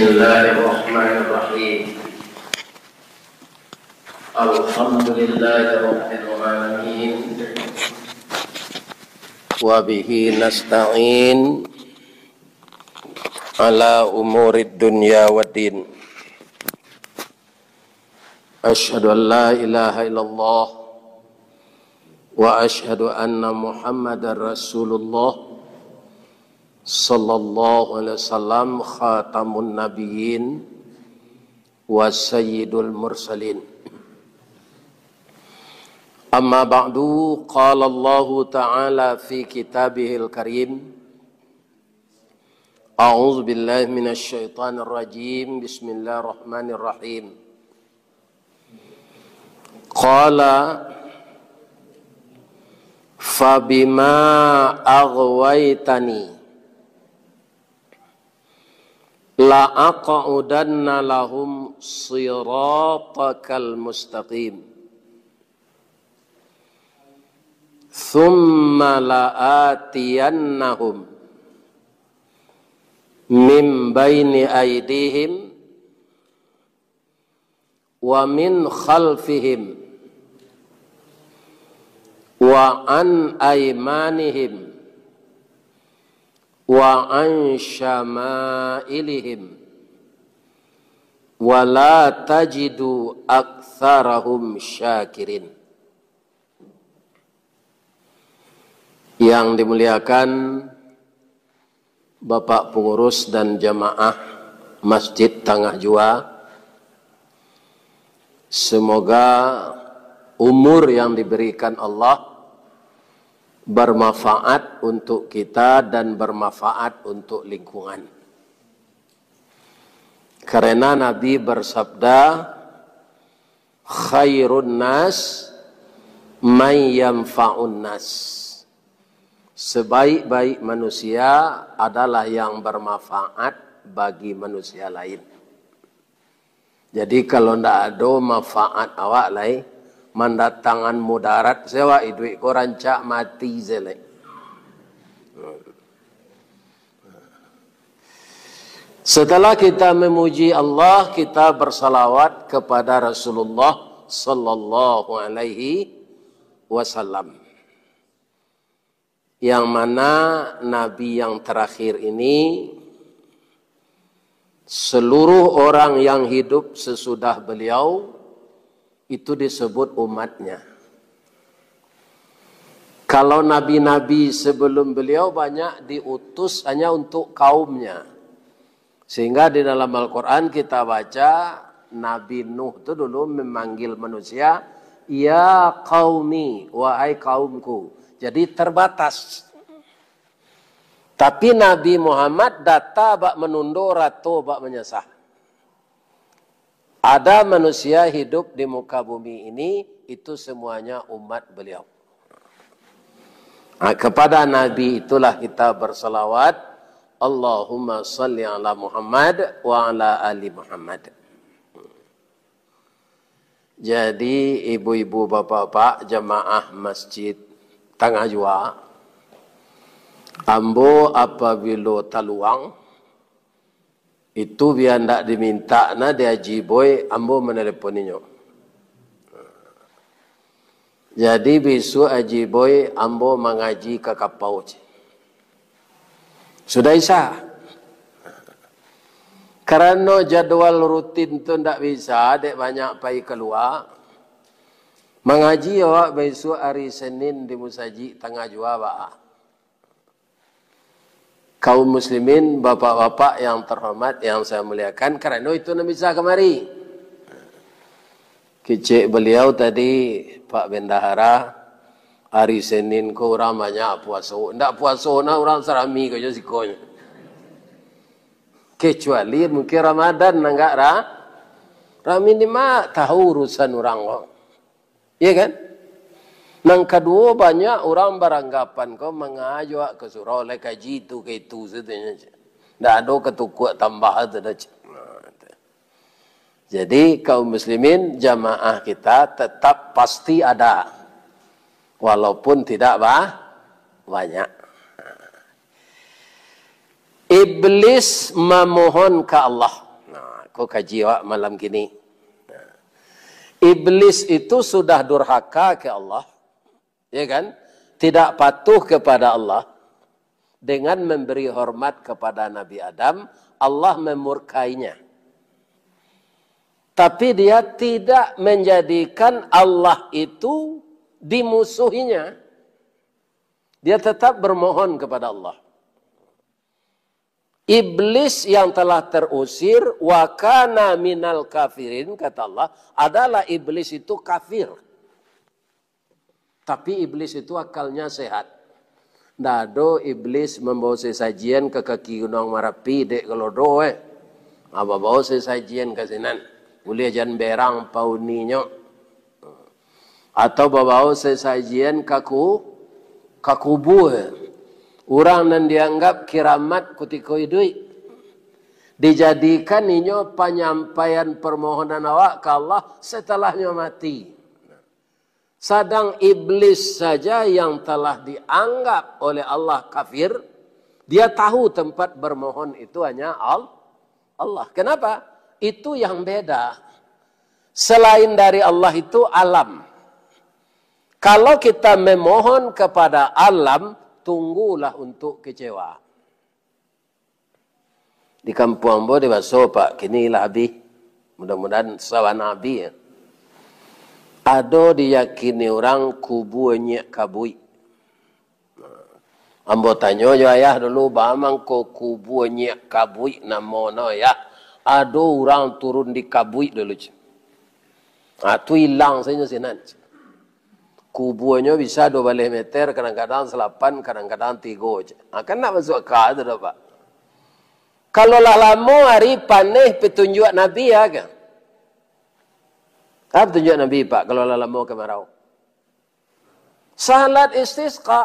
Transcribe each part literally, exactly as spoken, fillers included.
Bismillahirrahmanirrahim. Alhamdulillahirabbil alamin. Wa bihi nasta'in ala umurid dunya waddin. Asyhadu an la ilaha illallah wa asyhadu anna Muhammadar Rasulullah sallallahu alaihi wasallam, khatamun nabiyyin wa sayyidul mursalin. Amma ba'du, qala Allahu ta'ala fi kitabihil karim, A'udzu billahi minasy syaithanir rajim. Bismillahirrahmanirrahim. Qala fabima aghwaytani la aq'udanna lahum siratakal mustaqim. Tsumma la'atiyannahum min baini aidihim wa min khalfihim wa an aimanihim wa an syama'ilihim wa la tajidu aktsarahum syakirin. Yang dimuliakan Bapak Pengurus dan jamaah Masjid Tangah Jua, semoga umur yang diberikan Allah bermanfaat untuk kita dan bermanfaat untuk lingkungan. Karena Nabi bersabda, "Khairun nas man yanfa'un nas." Sebaik-baik manusia adalah yang bermanfaat bagi manusia lain. Jadi, kalau ndak ado manfaat awak lai, mandatangan mudarat, se awak iduik ko rancak mati se lai. Setelah kita memuji Allah, kita bersalawat kepada Rasulullah sallallahu alaihi wasallam. Yang mana Nabi yang terakhir ini, seluruh orang yang hidup sesudah beliau, itu disebut umatnya. Kalau nabi-nabi sebelum beliau banyak diutus hanya untuk kaumnya. Sehingga di dalam Al-Quran kita baca, Nabi Nuh tu dulu memanggil manusia, "Ya qaumi, wahai kaumku." Jadi terbatas. Tapi Nabi Muhammad data bak manundo, rato bak manyasah. Ada manusia hidup di muka bumi ini, itu semuanya umat beliau. Nah, kepada Nabi itulah kita bersalawat, "Allahumma salli ala Muhammad wa ala ali Muhammad." Jadi, ibu-ibu, bapak-bapak, jamaah Masjid Tangah Jua, ambo apabilo taluang, itu bia ndak dimintak nah di Aji Boy, ambo manelepon inyo. Jadi, bisuak Aji Boy, ambo mangaji ka Kapau, ceh. Sudah Isya. Karano jadwal rutin tu ndak bisa, dek banyak pai kalua, mangaji awak bisuak ari Senin di musajik Tangah Jua, baa. Kaum muslimin, bapak-bapak yang terhormat, yang saya muliakan, karano itu nan bisa kamari. Kecek beliau tadi, Pak Bendahara, ari Senin ko urang banyak puaso. Ndak puaso nah urang sarami ko jo sikonyo. Kecuali mungkin Ramadan nan agak ra-, rami ni mak tahu urusan urang ko. Iya kan? Nan kaduo, banyak urang baranggapan ko mangajo ka surau, lai kaji tu ka itu sajo nyo. Ndak ado katukuak tambah tu doh, ceh. Jadi, kaum muslimin, jamaah kita tetap pasti ada, walaupun tidak ba-, banyak. Iblis mamohon ka Allah. Ko kaji awak malam kini. Iblis itu sudah durhaka ke Allah, ya kan? Tidak patuh kepada Allah dengan memberi hormat kepada Nabi Adam, Allah memurkainya. Tapi dia tidak menjadikan Allah itu dimusuhinya. Dia tetap bermohon kepada Allah. Iblis yang telah terusir, wa kana minal kafirin, kata Allah, adalah iblis itu kafir. Tapi iblis itu akalnya sehat. Ndak ado iblis mambawa sesajian ka kaki Gunuang Marapi, dek kalau do, eh. Ah, babawa sesajian ka sinan. Buliah jan berang pauninyo. Atau babawa sesajian ka ku-, ka kubua. Urang nan dianggap kiramat kutiko iduik. Dijadikan inyo panyampaian permohonan awak ka Allah setelahnyo mati. Sadang iblis saja yang telah dianggap oleh Allah kafir, dia tahu tempat bermohon itu hanya Al-, Allah. Kenapa? Itu yang beda. Selain dari Allah itu alam. Kalau kita memohon kepada alam, tunggulah untuk kecewa. Di kampuang ambo di Baso, Pak, kini lah abih. Mudah-mudahan sabana abih, ya. Ado diyakini urang kubua nyiak kabuik. Ambo tanyo jo ayah dulu, "Baa mangko kubua nyiak kabuik namo no, Yah?" "Ado urang turun di kabuik dulu," ceh. Ah, tu ilang sajo sinan. Kubuanyo bisa dua baleh meter, kadang-kadang salapan, kadang-kadang tigo, ceh. Ah, kan ndak masuak aka tu doh, Pak. Kalau lah lamo ari, paneh, petunjuak Nabi, ya kan? Apa petunjuak Nabi, Pak, kalau lah lamo kemarau? Salat istisqa.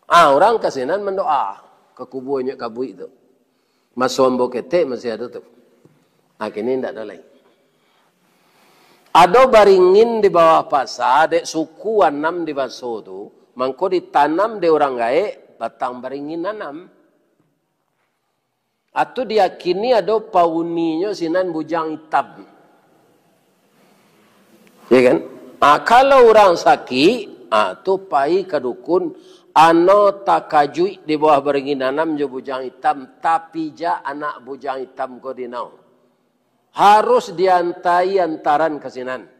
Ah, urang ka sinan mandoa ka kubua nyiak kabuik tu. Maso ambo ketek masih ado tu. Ah, kini ndak ado lai. Ado baringin di bawah pasa, dek suku anam di Baso tu, mangko ditanam dek urang gaek, batang baringin anam. Atu diyakini ado pauninyo sinan bujang itam. Ya kan? Ah, kalau urang sakik, ah, tu pai ka dukun, "Ano takajuik di bawah baringin anam jo bujang itam, tapijak anak bujang itam ko dinau. Harus diantai antaran ka sinan."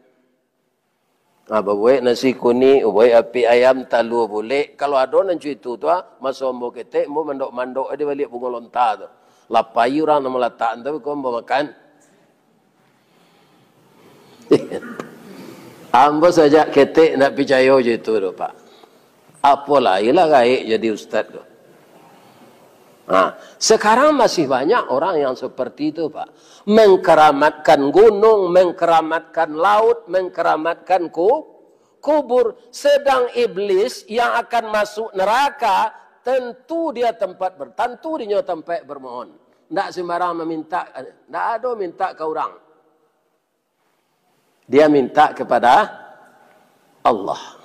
Ah, babuek nasi kunik, babuek apik ayam, talua bulek. Kalau ado nan cuitu tu, ah, maso ambo ketek, ambo mandok-mandok di baliak bungo lonta tu. Lah pai urang nan malatak tu, ko ambo makan. Ambo sajak ketek ndak picayo jo itu tu, Pak. Apo lai lah gaek jadi ustad tu. Nah, sekarang masih banyak orang yang seperti itu, Pak. Mengkeramatkan gunung, mengkeramatkan laut, mengkeramatkan ku-, kubur. Sedang iblis yang akan masuk neraka, tentu dia tempat ber-, tentu dinyo tempat bermohon. Ndak sembarang meminta, ndak ado minta ka urang. Dia minta kepada Allah.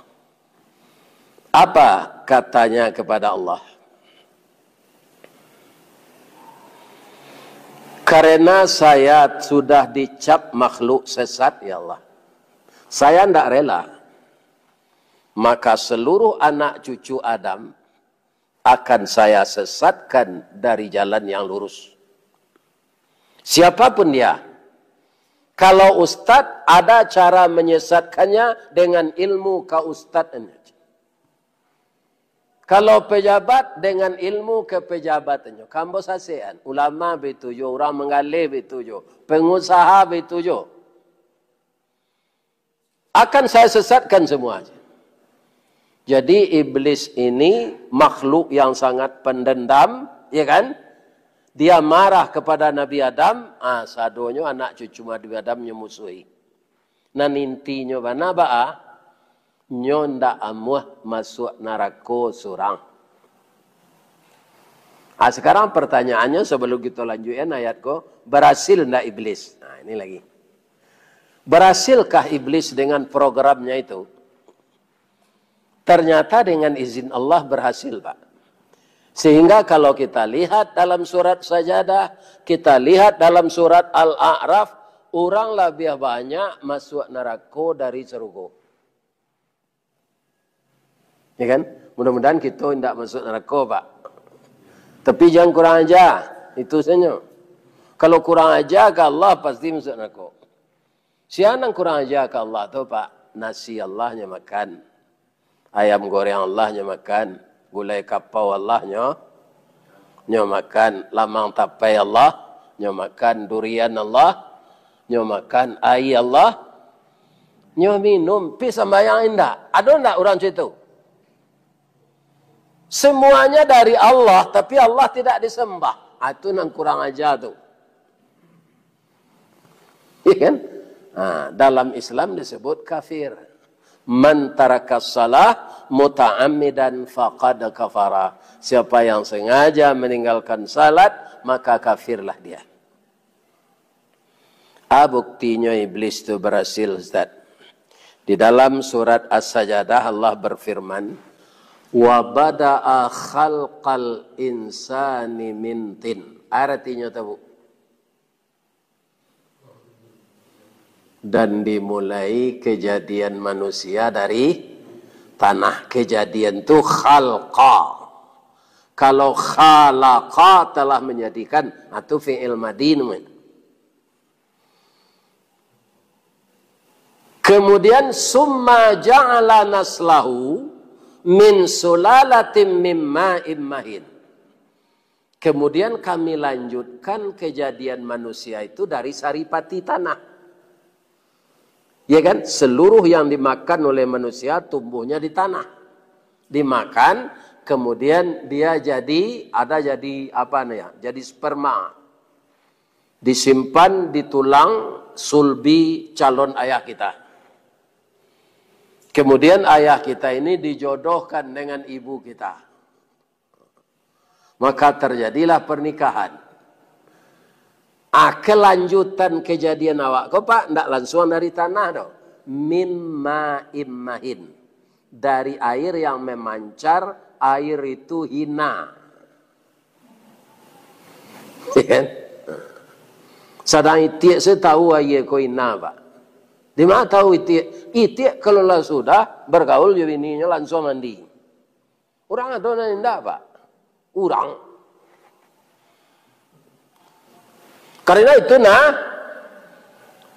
Apa katanya kepada Allah? "Karena saya sudah dicap makhluk sesat, ya Allah. Saya ndak rela. Maka seluruh anak cucu Adam akan saya sesatkan dari jalan yang lurus." Siapapun dia, kalau ustad, ada cara menyesatkannya dengan ilmu kaustadannyo. Kalau pejabat, dengan ilmu kepejabatannyo. Ka ambo sasekan, ulama baitu juo, urang manggaleh baitu juo, pengusaha baitu juo. Akan saya sesatkan semua. Jadi, iblis ini makhluk yang sangat pendendam, ya kan? Dia marah kepada Nabi Adam, ah, sadonyo anak cucu Nabi Adam nyo musuhi. Nan intinyo bana baa? Nyo ndak amuah masuak narako surang. Ah, sekarang pertanyaannya, sebelum kita lanjutkan ayat ko, berhasil ndak iblis? Nah, ini lagi. Berhasilkah iblis dengan programnya itu? Ternyata dengan izin Allah berhasil, Pak. Sehingga kalau kita lihat dalam surat Sajadah, kita lihat dalam surat Al-A'raf, urang labiah banyak masuak narako dari sarugo. Ya kan? Mudah-mudahan kito indak masuak narako, Pak. Tapi jangan kurang aja, itu sajo. Kalau kurang aja ka Allah, pasti masuak narako. Sia nan kurang aja ka Allah tu, Pak, nasi Allah nyo makan, ayam goreng Allah nyo makan, gulai kapau Allah nyo, nyo makan, lamang tapai Allah nyo makan, durian Allah nyo makan, aia Allah nyo minum, pi sambayang indak. Ado ndak urang cak itu? Semuanya dari Allah, tapi Allah tidak disembah. Ah, itu nan kurang aja tu. Iya kan? Nah, dalam Islam disebut kafir. "Man tarakas salah muta'ammidan faqad kafara." Siapa yang sengaja meninggalkan salat, maka kafirlah dia. Ah, buktinyo iblis tu berhasil, Ustaz. Di dalam surat As-Sajadah, Allah berfirman, "Wa bada'a khalqal insani min tin." Artinyo tu, Bu. Dan dimulai kejadian manusia dari tanah. Kejadian tu khalqa. Kalau khalaqa, telah menjadikan, nah, tu fi'il madi namanya. Kemudian, "Summa ja'ala naslahu min sulalatin min ma'in mahin." Kemudian Kami lanjutkan kejadian manusia itu dari saripati tanah. Ya kan? Seluruh yang dimakan oleh manusia tumbuhnya di tanah. Dimakan, kemudian dia jadi, ada jadi apa nih ya? Jadi sperma. Disimpan di tulang sulbi calon ayah kita. Kemudian ayah kita ini dijodohkan dengan ibu kita. Maka terjadilah pernikahan. Ah, kelanjutan kejadian awak ko, Pak, ndak langsung dari tanah doh. Min ma'in mahin. Dari air yang memancar, air itu hina. Ya kan? Sadang itiak se tahu aia ko hina, Pak. Di mana tahu itiak? Itiak kalau lah sudah bergaul jo bininyo, langsung mandi. Urang ado nan indak, Pak? Urang. Karena itu nah,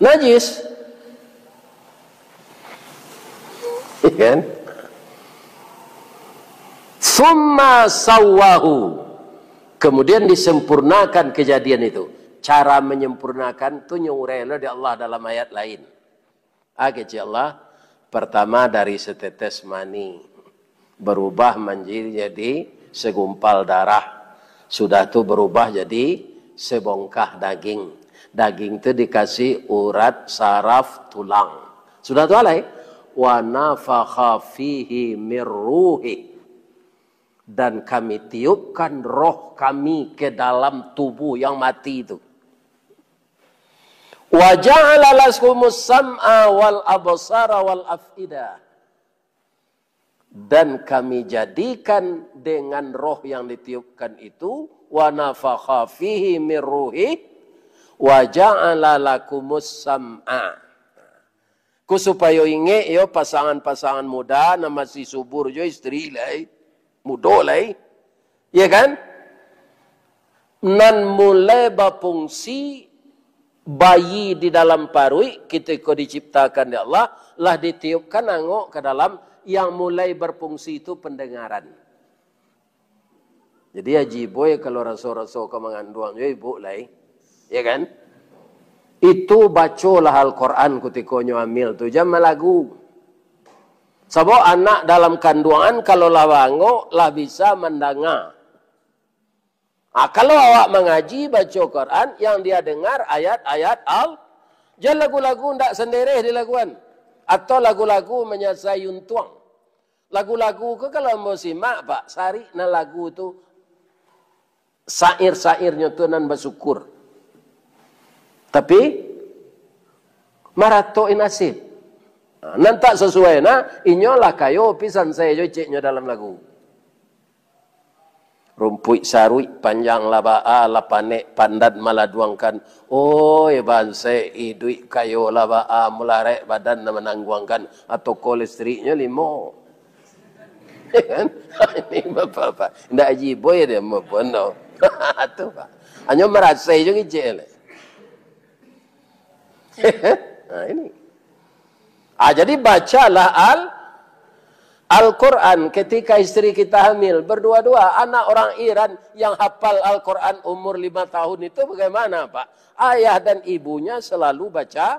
najis. Iya kan? Summa sawwahu. Kemudian disempurnakan kejadian itu. Cara menyempurnakan tu nyo uraian lo di Allah dalam ayat lain. Ah, kecek Allah, pertama dari setetes mani, berubah menjadi segumpal darah, sudah tu berubah jadi sebongkah daging. Daging tu dikasih urat, saraf, tulang. Sudah tu alai, "Wa nafakha fihi mir ruhi." Dan Kami tiupkan roh Kami ke dalam tubuh yang mati itu. "Wa ja'ala lakumus sam'a wal absara wal af'idah." Dan Kami jadikan dengan roh yang ditiupkan itu, "Wa nafakha fihi mir ruhi, wa ja'ala lakumus sam'a." Ko supayo ingek yo, pasangan-pasangan muda nan masih subur jo isteri lai, mudo lai, ya kan? Nan mulai bafungsi bayi di dalam paruik, kitiko diciptakan dek Allah, lah ditiupkan angok ka dalam, yang mulai berfungsi itu pendengaran. Jadi, Haji Boy, kalau raso-raso ka manganduang jo ibu lai, ya kan? Itu bacolah Al-Quran kutiko nyo hamil tu, jan malagu. Sabab anak dalam kanduangan, kalau lah baangok, lah bisa mandanga. Ah, kalau awak mangaji, baco Quran, yang dia dengar ayat-ayat Al-, jan lagu-lagu ndak sendereh dilaguan, atau lagu-lagu manyasai untuang. Lagu-lagu ko kalau ambo simak, Pak, sarik nan lagu tu, syair-syairnyo tu nan basyukur. Tapi, maratok-i nasib. Nah, nan tak sasuai, nah, inyo lah kayo pisan sajo ceknyo dalam lagu. Rumpuik saruik panjang lah baa, lah panek pandan maladuangkan. Oi, bansaik iduik kayo lah baa, mularek badan nan manangguangkan, atau ko listriknyo limo. Kan? Ini bapak-bapak. Ndak jibo ya dia maupun tau. Tu, Pak. Hanyo marasai jo ngicek lai. Nah, ini. Ah, jadi bacalah Al Al-Quran ketika istri kita hamil, berdua-dua, anak orang Iran yang hafal Al-Quran umur lima tahun itu bagaimana, Pak? Ayah dan ibunya selalu baca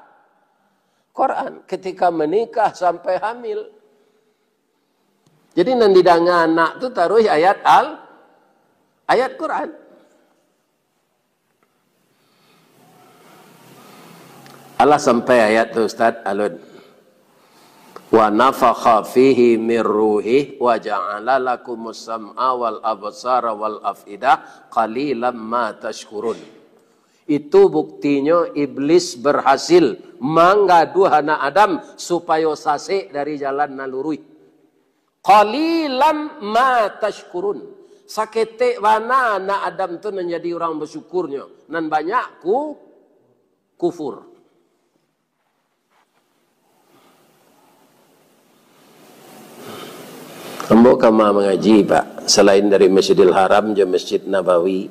Quran ketika menikah sampai hamil. Jadi nan didanga anak tu taruih ayat Al, ayat Quran. Alah sampai ayat tu, Ustaz Alun. "Wa nafakha fihi mir ruhih wa ja'ala lakumus sam'a wal absara wal af'idah, qalilam ma tashkurun." Itu buktinyo iblis berhasil manggaduah anak Adam supayo sasek dari jalan nan luruih. "Qalilam ma tashkurun." Saketek bana anak Adam tu nan jadi urang basyukurnyo, nan banyak ku-, kufur. Ambo kama mangaji, Pak, salain dari Masjidil Haram jo Masjid Nabawi,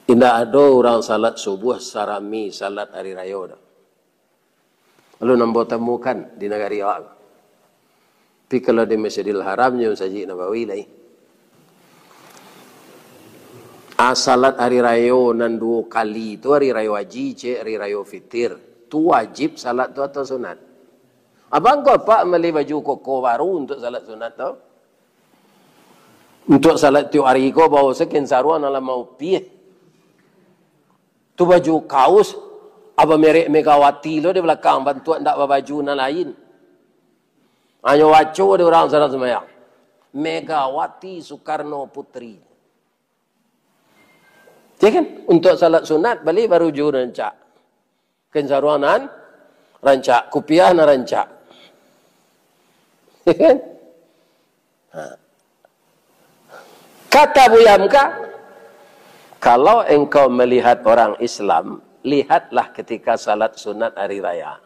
indak ado urang salat subuh sarami salat hari rayo doh. Lalu nan ambo tamukan di nagari awak. Tapi kalau di Masjidil Haram jo Masjid Nabawi lai. Ah, salat hari rayo nan duo kali tu, hari rayo haji, cek hari rayo fitir. Tu wajib salat tu atau sunat? Abang ko, Pak, mali baju koko baru untuk salat sunat tu? Untuk salat tiok hari ko, bawa sekian saruang nan lah maupiah. Tu baju kaus, aba merek Megawati lo di balakang, bantuak ndak babaju nan lain. Hanyo baco di urang salat sumbayang. Megawati Soekarno Putri. Ya kan? Untuk salat sunat, bali baruju rancak. Kain saruang nan rancak, kupiah nan rancak. Ya kan? Ha. Kata Buya Hamka, "Kalau engkau melihat orang Islam, lihatlah ketika salat sunat hari raya.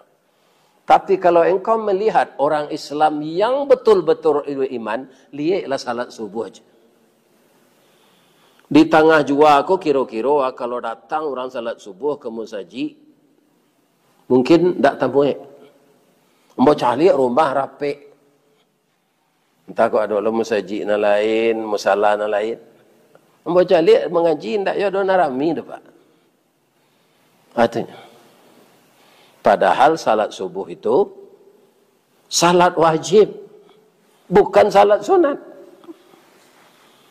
Tapi kalau engkau melihat orang Islam yang betul-betul beriman, lieklah salat subuh aja." Di tangah jua ko kiro-kiro, ah, kalau datang urang salat subuh ka musajik, mungkin ndak tamuek. Ambo caliak rumah rapek. Antah kok ado lo musajik nan lain, musala nan lain. Ambo caliak mangaji ndak yo ado nan rami doh, Pak. Artinyo, padahal salat subuh itu salat wajib, bukan salat sunat.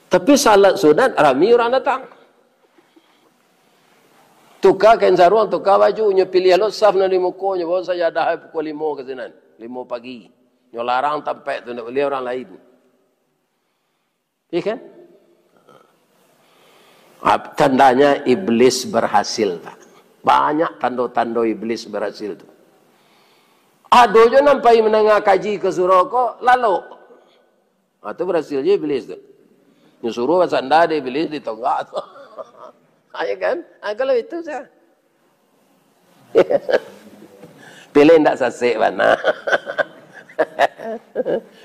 Tapi salat sunat rami urang datang. Tuka kain saruang, tuka baju, nyo piliah lo saf nan di muko, nyo bawa sajadah pukua limo ka sinan, limo pagi. Nyo larang tampek tu, ndak buliah urang lain. Iya kan? Ah, tandanya iblis berhasil, Pak. Banyak tando-tando iblis berhasil tu. Ado jo nan pai mandanga kaji ka surau ko, lalok. Ah, tu berhasil je iblis tu. Nyo suruh basanda di iblis di tonggak tu. Ayo kan? Ah, kalau itu sa. Pilih ndak sasek bana.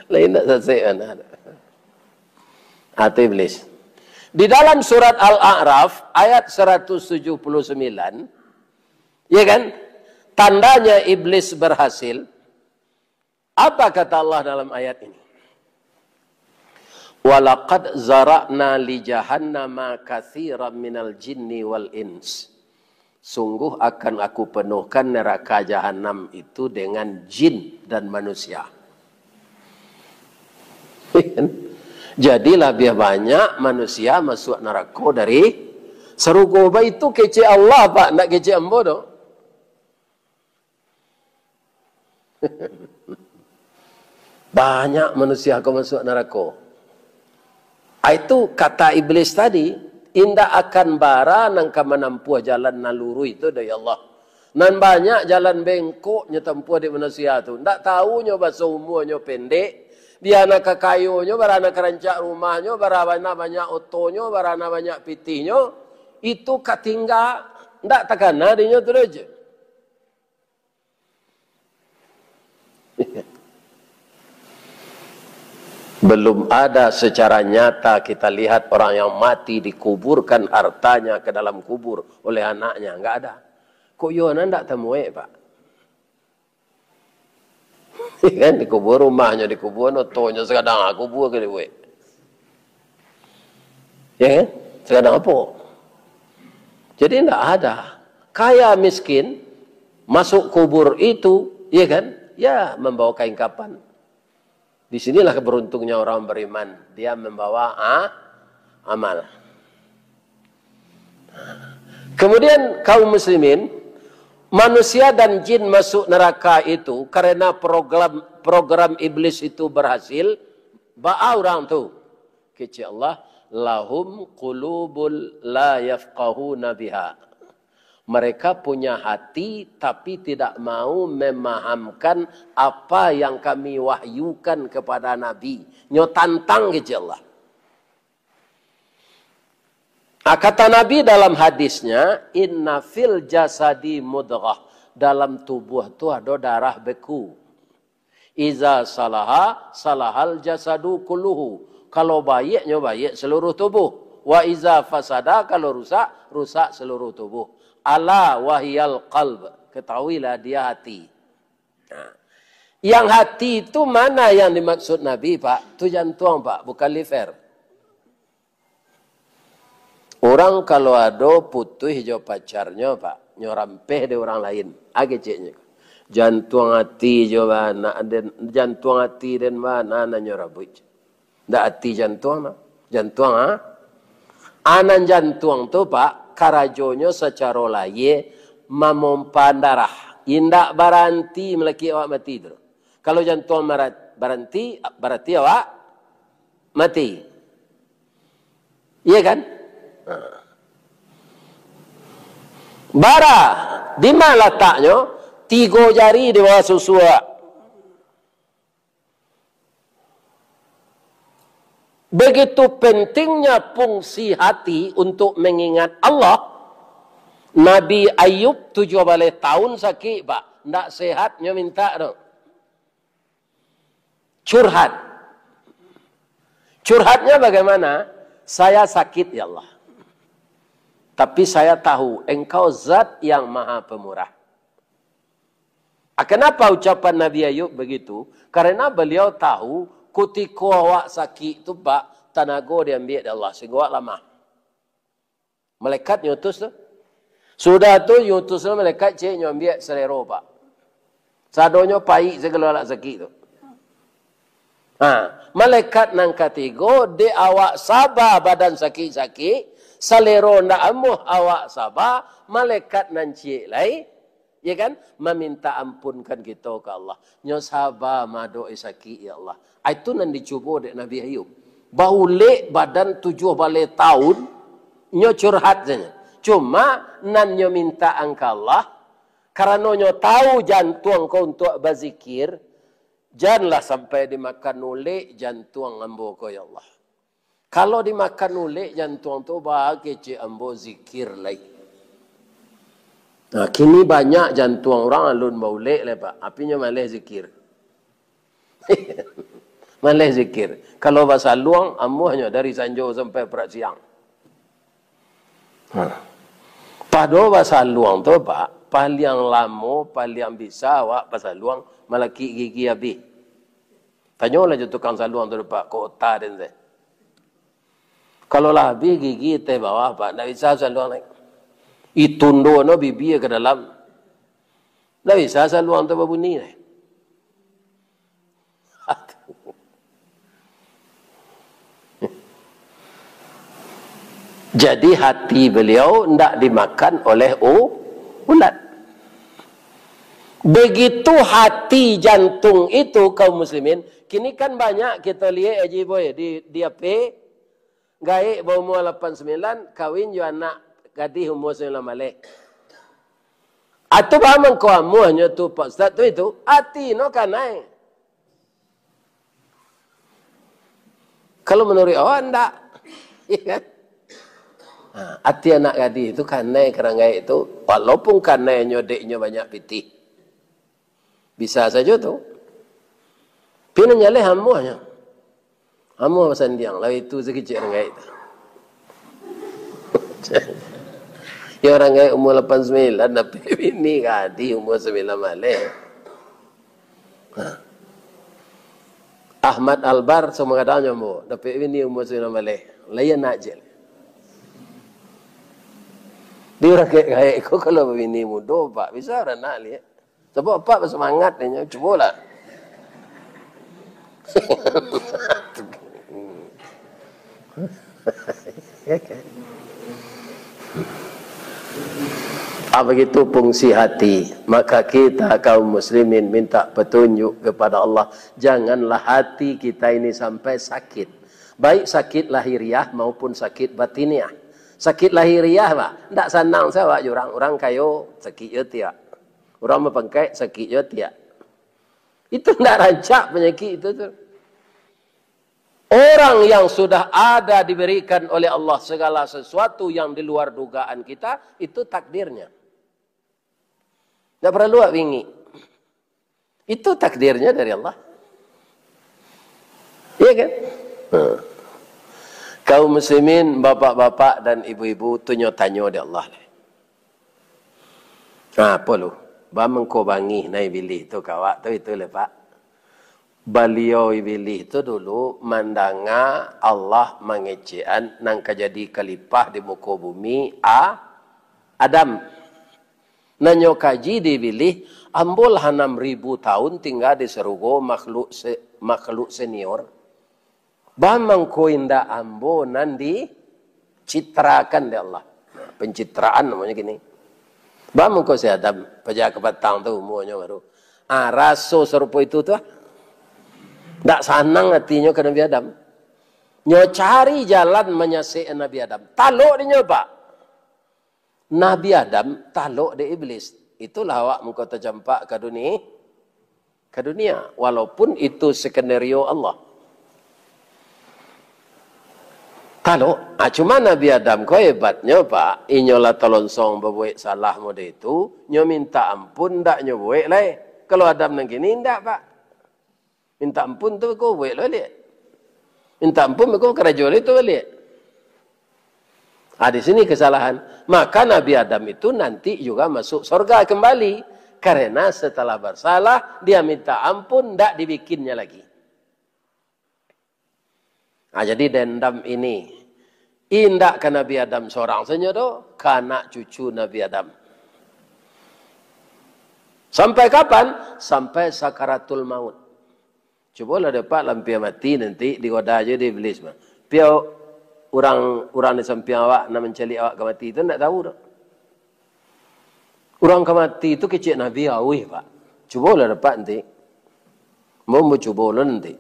Lain ndak sasek bana. Ah, tu iblis. Di dalam surat Al-A'raf ayat seratus tujuh puluh sembilan, ya kan? Tandanya iblis berhasil. Apa kata Allah dalam ayat ini? "Walaqad zara'na li jahannama katsiran minal jinni wal ins." Sungguh akan Aku penuhkan neraka jahanam itu dengan jin dan manusia. Jadi, labiah banyak manusia masuak narako dari sarugo. Baitu kecek Allah, Pak, ndak kecek ambo doh. Banyak manusia ka masuak narako. Ah, itu kata iblis tadi, indak akan bara nan ka manampuah jalan nan luruih tu dari Allah. Nan banyak jalan bengkok nyo tampuah dek manusia tu. Ndak tahu nyo baso umuanyo pendek, Bara nan ka kayonyo, bara nan ka rancak rumahnyo, bara nan banyak otonyo, bara nan banyak pitihnyo, itu ka tingga, ndak takana dinyo tu doh. Belum ada secara nyata kita lihat orang yang mati dikuburkan hartanya ke dalam kubur oleh anaknya, enggak ada. Kok iyo nan ndak tamuek, Pak? Ya kan, dikubur rumahnyo, dikubur otonyo, sakadang kubur ka dibuek. Ya kan? Sakadang apo? Jadi ndak ada. Kaya miskin, masuk kubur itu, ya kan? Ya, membawa kain kapan. Di sinilah beruntungnya orang beriman. Dia membawa, ah, amal. Kemudian kaum muslimin, manusia dan jin masuk neraka itu karena program, program iblis itu berhasil. Baa urang tu? Kecek Allah, "Lahum qulubul la yafqahuna biha." Mereka punya hati, tapi tidak mau memahamkan apa yang Kami wahyukan kepada Nabi. Nyo tantang, kecek Allah. Ah, kata Nabi dalam hadisnya, "Inna fil jasadi mudghah." Dalam tubuh tu ado darah beku. "Iza salaha, salahal jasadu kulluhu." Kalau baiaknyo, baiak seluruh tubuh. "Wa iza fasada," kalau rusak, rusak seluruh tubuh. "Ala wahiyal qalb." Ketahuilah, dia hati. Nah, yang hati tu mana yang dimaksud Nabi, Pak? Tu jantuang, Pak, bukan liver. Urang kalau ado putuih jo pacarnyo, Pak, nyo rampeh dek urang lain, a keceknyo. Jantuang ati jo bana den, jantuang ati den bana nan nyo rabuik. Ndak ati jantuang, nah. Jantuang, ha? A nan jantuang tu, Pak, karajonyo sacaro lahia mamompa darah. Indak baranti malakik awak mati tu. Kalau jantuang mara-, baranti, barati awak mati. Iya kan? Nah. Bara, di ma lataknyo? Tigo jari di bawah susu awak. Begitu pentingnya fungsi hati untuk mengingat Allah. Nabi Ayub tujuah baleh tahun sakik, Pak. Ndak sehat nyo mintak tu. Curhat. Curhatnya bagaimana? "Saya sakit, ya Allah. Tapi saya tahu Engkau Zat yang Maha Pemurah." Ah, kenapa ucapan Nabi Ayub begitu? Karena beliau tahu, kutiko awak sakik tu, Pak, tanago diambiak dek Allah, sehingga awak lamah. Malaikat nyo utus tu. Sudah tu, nyo utus tu malaikat, cek, nyo ambiak salero, Pak. Sadonyo paik sagalo alat sakik tu. Ha, malaikat nan katigo, dek awak saba badan sakik-sakik, salero ndak amuah awak saba, malaikat nan ciek lai, ya kan, maminta ampunkan kito ka Allah. Nyo saba madok sakik, ya Allah. Ah, itu nan dicubo dek Nabi Ayub. Baulek badan tujuah baleh tahun, nyo curhat sajo. Cuma nan nyo mintaan ka Allah, karano nyo tahu jantuang ko untuak bazikir, janlah sampai dimakan ulek jantuang ambo ko, ya Allah. Kalau dimakan ulek jantuang tu, baa kecek ambo zikir lai. Nah, kini banyak jantuang urang alun baulek lai, Pak. Tapi nyo maleh zikir. Maleh zikir. Kalau basaluang, amuahnyo dari sanjo sampai parak siang. Ha. Pado basaluang tu, Pak, paliang lamo, paliang bisa awak basaluang malakik gigi abih. Tanyolah jo tukang saluang tu, Pak, kok ota den teh. Kalau lah abih gigi teh bawah, Pak, ndak bisa saluang lai. Itundo no bibia ka dalam. Ndak bisa saluang tu babunyi lai. Jadi hati beliau ndak dimakan oleh u-, ulat. Begitu hati jantung itu, kaum muslimin, kini kan banyak kita liek, Haji Boy, di, di H P, gaek baumua lapan sambilan, kawin jo anak gadih umua sambilan baleh. Atu baa mangko amuahnyo tu, Pak Ustaz, tu itu, ati no kanai. Kalau manuruik awak, ndak. Iyo kan? Ha, ati anak gadih tu kanai ka urang gaek tu, walaupun kanai nyo dek nyo banyak pitih. Bisa sajo tu. Tapi nan jaleh amuahnyo. Amuah basandiang, lah itu sakicik urang gaek tu. Yo, urang gaek umua lapan sambilan, dapek bini gadih umua sambilan baleh. Ha. Ahmad Albar samo gadang nyo, dapek bini umua sambilan baleh. Lai anak ciek. Di urang gaek-gaek ko kalau babini mudo, Pak, bisa baranak liak. Sabab Apak basamangat, inyo cubolah. Ah, begitu fungsi hati. Maka kita kaum muslimin minta petunjuk kepada Allah. Janganlah hati kita ini sampai sakit. Baik sakit lahiriah maupun sakit batiniah. Sakit lahiriah, bah, ndak sanang sajo awak jo urang. Urang kayo, sakik jo ati awak. Urang bapangkek, sakik jo ati awak. Itu ndak rancak panyakik itu tu. Orang yang sudah ada diberikan oleh Allah segala sesuatu yang di luar dugaan kita, itu takdirnya. Ndak paralu awak bingik. Itu takdirnya dari Allah. Iya kan? Ha. Kaum muslimin, bapak-bapak dan ibu-ibu, tu nyo tanyo dek Allah. Ha, apo lu? Baa mangko bangih nah Ibilih tu ka awak tu, itu leh, Pak. Baliau Ibilih tu dulu mandanga Allah mangecekan nan ka jadi khalifah di muko bumi, A-, Adam. Nan nyo kaji di Ibilih, ambo lah anam ribu tahun tingga di sarugo, makhluk se-, makhluk senior. Baa mangko indak ambo nan dicitrakan dek Allah. Pencitraan namonyo kini. Baa mangko si Adam, paja ka patang tu umuanyo baru. Ah, raso sarupo itu tu, ah. Ndak sanang atinyo ka Nabi Adam. Nyo cari jalan manyasek Nabi Adam. Talok dinyo, Pak. Nabi Adam talok dek Iblis. Itulah awak mangko tacampak ka duni-, ka dunia. Walaupun itu skenario Allah. Talok. Ah, cuma Nabi Adam ko hebatnyo, Pak. Inyo lah talonsong babuek salah model itu, nyo minta ampun, ndak nyo buek lai. Kalau Adam nan kini, ndak, Pak. Minta ampun tu ko buek lo baliak. Minta ampun ko karajo lo itu baliak. Ah, di sini kesalahan. Maka Nabi Adam itu nanti juga masuk sorga kembali. Karena setelah bersalah, dia minta ampun, ndak dibikinnya lagi. Ah, jadi dendam ini indak ka Nabi Adam sorang sajo doh, ka anak cucu Nabi Adam. Sampai kapan? Sampai sakaratul maut. Cubolah dek Apak lampia mati nanti, digoda jo dek Iblis mah. Piyo urang, urang di sampiang awak nan mancaliak awak ka mati tu ndak tahu doh. Urang ka mati tu kecek Nabi auih, Pak. Cubolah dek Apak nanti. Ambo, ambo cubo lo nanti.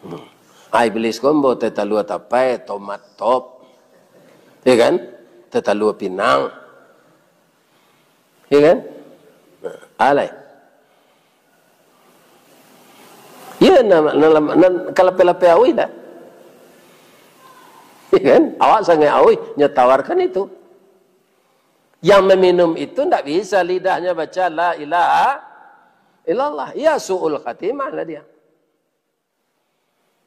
Hmm. Ah, Iblis ko ambo teh talua tapai, tomat top. Iyo kan? Teh talua pinang. Iyo kan? Nah, alai. Iyo, nan, nan, nan kalapeh-lapeh auih dah. Iyo kan? Awak sangaik auih, nyo tawarkan itu. Yang meminum itu ndak bisa lidahnya baca la ilaha illallah. Ya su'ul khatimah lah dia.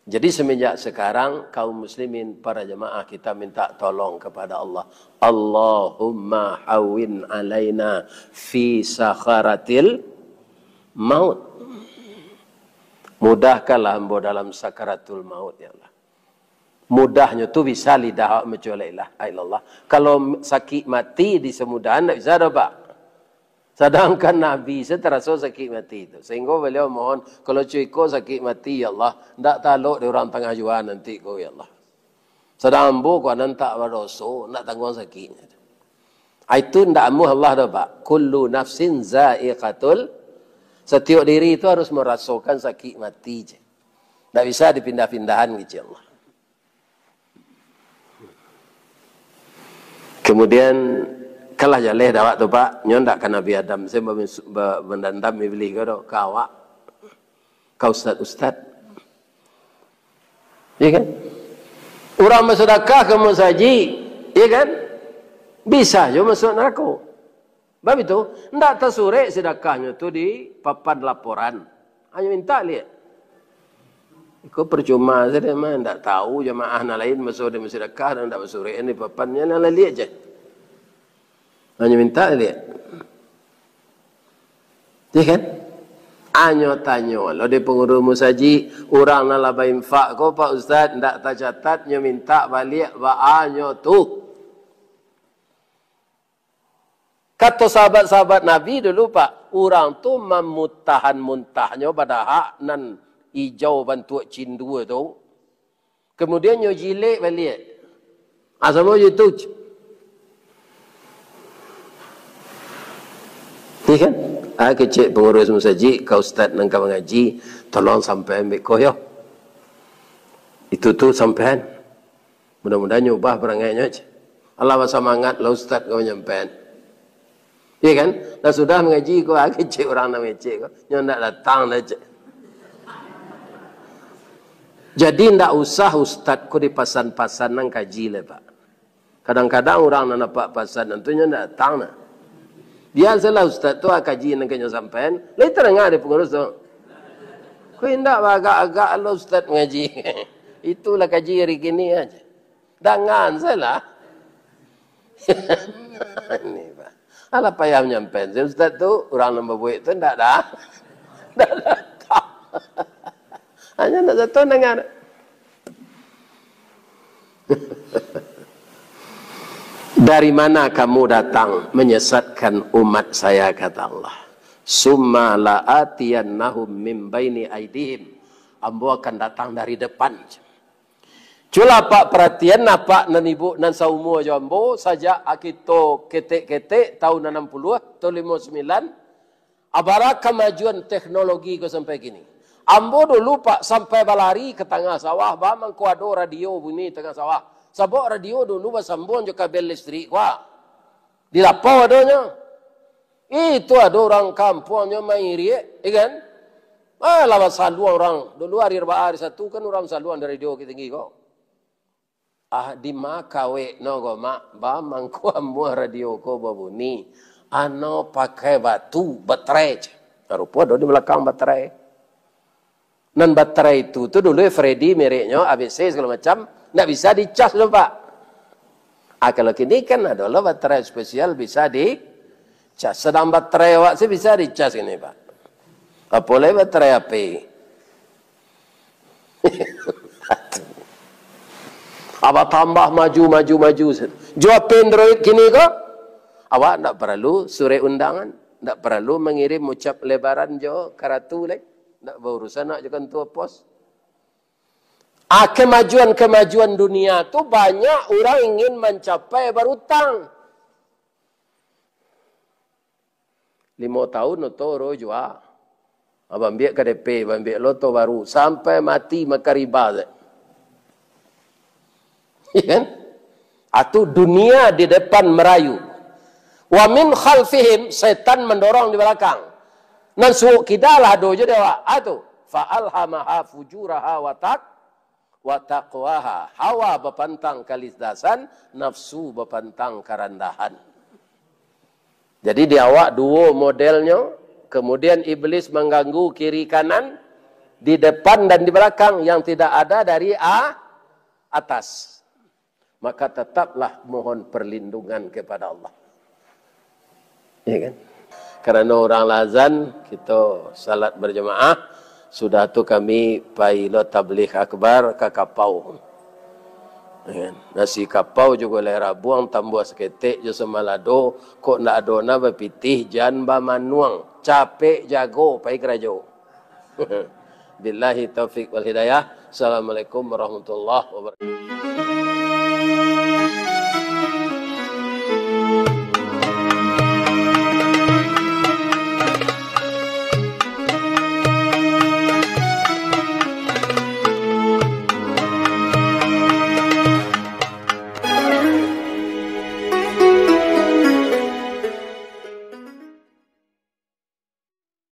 Jadi semenjak sekarang, kaum muslimin, para jemaah, kita minta tolong kepada Allah. Allahumma hawwin alaina fi sakharatil maut. Mudahkanlah ambo dalam sakaratul maut, ya Allah. Mudahnyo tu bisa lidah awak mabaco la ilaha illallah. Kalau sakik mati disamudahan, ndak bisa doh, Pak. Sadangkan Nabi se taraso sakik mati tu. Sahinggo baliau mohon, "Kalau co iko sakik mati, ya Allah, ndak talok dek urang tangah jua nanti ko, ya Allah. Sadang ambo ko nan tak badoso, ndak tangguang sakiknyo tu." Ah, itu ndak amuah Allah doh, Pak. "Kullu nafsin za'iqatul," satiok diri tu harus marasokan sakik mati je. Ndak bisa dipindah-pindahan, kecek Allah. Kemudian, kalah jaleh dek awak tu, Pak. Nyo ndak ka Nabi Adam, se ba-, ba-, mandandam Iblis ko doh, ka awak, ka ustad-ustad. Iya kan? Urang basadakah ka musajik, iya kan? Bisa jo masuak narako. Bab itu, ndak tasurek sadakahnyo tu di papan laporan. Hanyo mintak liek. Iko percuma sajo mah, ndak tahu jamaah nan lain maso di sadakah, ndak basurek di papan, nyo nan liek je. Hanyo mintak liek. Iya kan? Hanyo tanyo lo di pangurus musajik, urang nan lah bainfak ko, Pak Ustaz, ndak tacatat, nyo mintak baliak, baa nyo tu? Kato sahabat-sahabat Nabi dulu, Pak, urang tu mamuntahan muntahnyo badahak nan ijau bantuak cindua tu. Kemudian nyo jilek baliak. Ah, samo jo tu. Iya kan? Ah, kecek pangurus musajik, ka ustaz nan ka mangaji, tolong sampaian beko yo. Itu tu sampaian. Mudah-mudahan nyo ubah parangainyo, cek. Alah basamangat lah ustaz ko manyampaian. Iya kan? Lah sudah mangaji ko, ah, kecek urang nan mangecek ko. Nyo ndak datang dah, cek. Jadi ndak usah ustaz ko dipasan-pasan nan kaji lai, Pak. Kadang-kadang urang nan dapek pasan nan tu nyo ndak datang nah. Bia salah ustaz tu, ah, kaji nan ka nyo sampaian, lai tadanga dek pangurus tu. Ko indak baagak-agak lo ustaz mangaji. Itulah kaji hari kini aja. Dangan salah. Ini, Pak. Alah payah manyampaian. Ustaz tu, urang nan babuek tu ndak dah. Ndak datang. Hanyo ndak satu danga. "Dari mana kamu datang menyesatkan umat saya?" kata Allah. "Summa la'atiyannahum min baini aidihim." Ambo akan datang dari depan. Cubolah Apak paratian, Apak nan Ibuk nan saumua jo ambo, sajak kito ketek-ketek tahun anam puluah, tahun limo sambilan, abara kamajuan teknologi ko sampai kini. Ambo dulu, Pak, sampai balari ka tangah sawah, ba mangko ado radio bunyi tangah sawah. Sabab radio dulu basambuang jo kabel listrik, Pak. Di lapau adonyo. Itu ado urang kampuang nyo mairiak, iya kan? Ah, lah basaluang urang. Dulu ari Arbaa, ari Sabtu kan urang saluang dari radio Bukittinggi ko. Ah, di ma kawekno ko, Mak? Ba mangko amuah radio ko babunyi. Ano pakai batu, baterai. Rupo ado di balakang baterai. Nan baterai itu tu dulu Freddy mereknyo, A B C segalo macam, ndak bisa dicas doh, Pak. Ah, kalau kini kan ado lo baterai spesial bisa dicas. Sadang baterai awak se bisa dicas kini, Pak. Apo lai baterai H P. Abah tambah maju, maju, maju. Jo H P Android kini ko, awak ndak paralu surek undangan, ndak paralu mangirim ucap lebaran jo karatu lai. Ndak baurusan nak jo kantua pos. Ah, kemajuan-kemajuan dunia tu banyak urang ingin mancapai barutang. Limo tahun oto ro jua. Ah, bambiak K D P, bambiak lo oto baru, sampai mati makan riba se. Iya kan? Atu dunia di depan merayu. Wa min khalfihim, setan mendorong di belakang. Nan suok kida lah ado jo di awak. Atu, fa alhamaha fujuraha wa taq-, wa taqwaha. Hawa bapantang kalidasan, nafsu bapantang karandahan. Jadi di awak duo modelnyo, kemudian iblis mangganggu kiri kanan, di depan dan di belakang, yang tidak ada dari a-, atas. Maka tetaplah mohon perlindungan kepada Allah. Ya kan? Karano urang lah azan, kito salat berjamaah. Sudah tu kami pai lo tabligh akbar ka Kapau. Ya kan? Nasi Kapau juo lai rabuang, tambuah saketek jo samalado, kok ndak ado nan bapitih, jan bamanuang. Capek jago pai karajo. Billahi taufik wal hidayah. Assalamualaikum warahmatullahi wabarakatuh.